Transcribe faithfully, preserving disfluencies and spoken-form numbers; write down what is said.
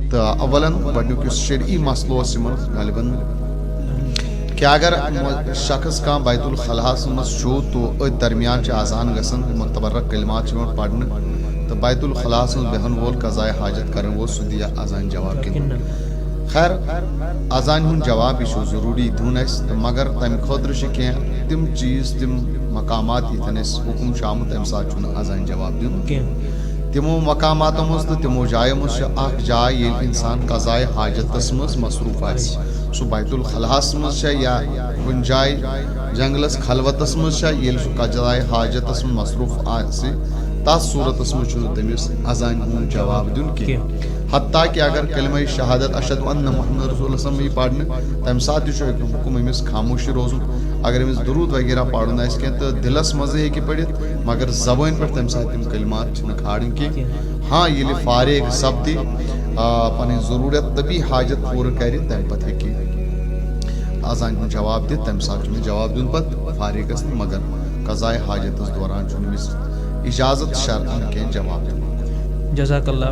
تہٕ اولاً گۄڈٕنیُک یُس شرعی مسلہٕ اوس یِمن غالباً، کہِ اگر مو-، شخص کانٛہہ بیت الخلاہس منٛز چھُ، تو أتھۍ درمیان چھِ اذان گژھان، متبرک کلمات چھِ یِوان پرنہٕ، تہٕ بیت الخلاہس منٛز بیہن وول قضاء حاجت کرن وول، سُہ دِیا اذان جواب کِنہٕ نہ؟ خیر، اذان ہُنٛد جواب یہِ چھُ ضروٗری دیُن اَسہِ، تہٕ مگر تَمہِ خٲطرٕ چھِ کینٛہہ تِم چیٖز، تِم مقامات، ییٚتٮ۪ن اَسہِ حُکُم چھُ آمُت، تَمہِ ساتہٕ چھُنہٕ اذان جواب دیُن کینٛہہ۔ تِمو مقاماتو منٛز تہٕ تِمو جایو منٛز چھِ اکھ جاے، ییٚلہِ انسان قضاء حاجتس منٛز مصروف آسہِ، سُہ بیت الخلاہس منٛز چھا یا کُنہِ جایہِ جنگلس خلوتس منٛز چھا، ییٚلہِ سُہ قضاء حاجتس منٛز مصروف آسہِ، تتھ صورتس منٛز چھُنہٕ تٔمِس اذانہِ ہُنٛد جواب دیُن کینٛہہ۔ حتیٰ کہ اگر کلمہ شہادت اشہد ان محمد رسول اللہ صلی اللہ علیہ وسلم یی پرنہٕ، تمہِ ساتہٕ تہِ چھُ حُکُم أمِس خاموشی روزُن۔ اگر أمِس درود وغیرہ پرُن آسہِ کینٛہہ تہٕ دلس منٛزٕے ہیٚکہِ پٔرِتھ، مگر زبٲنۍ پٮ۪ٹھ تمہِ ساتہٕ تِم کلمات چھِنہٕ کھالٕنۍ کینٛہہ۔ ہاں، ییٚلہِ فارغ سپدِ، آ، پنٕنۍ ضروٗرت طبی حاجت پوٗرٕ کرِ، تمہِ پتہٕ ہیٚکہِ اذانہِ ہُنٛد جواب دِتھ۔ تمہِ ساتہٕ چھُنہٕ جواب دیُن پتہٕ فارغس نہٕ، مگر قضاء حاجتس دوران چھُنہٕ أمِس اجازت شرعن کینٛہہ جواب دیُن۔ جزاک اللہ۔